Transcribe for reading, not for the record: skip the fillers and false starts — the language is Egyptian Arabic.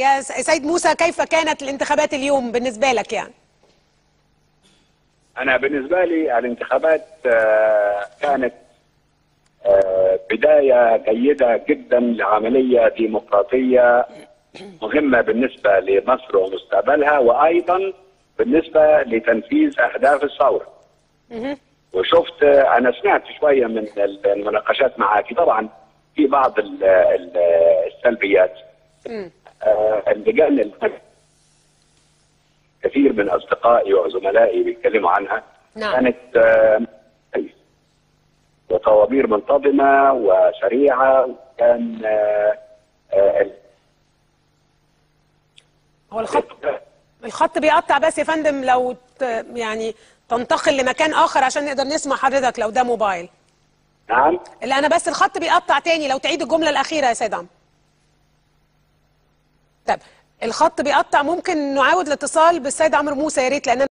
يا سيد موسى، كيف كانت الانتخابات اليوم بالنسبة لك يعني؟ أنا بالنسبة لي الانتخابات كانت بداية جيدة جدا لعملية ديمقراطية مهمة بالنسبة لمصر ومستقبلها، وأيضا بالنسبة لتنفيذ أهداف الثورة. وشفت، أنا سمعت شوية من المناقشات معاكي، طبعا في بعض السلبيات. اللجان كثير من أصدقائي وزملائي بيتكلموا عنها. نعم. كانت وطوابير منتظمة وسريعة، وكان هو الخط بيقطع بس يا فندم، لو يعني تنتقل لمكان آخر عشان نقدر نسمع حضرتك لو ده موبايل. نعم. لا أنا بس الخط بيقطع تاني، لو تعيد الجملة الأخيرة يا سيد عمرو. طب الخط بيقطع، ممكن نعاود الاتصال بالسيد عمرو موسى يا ريت، لأن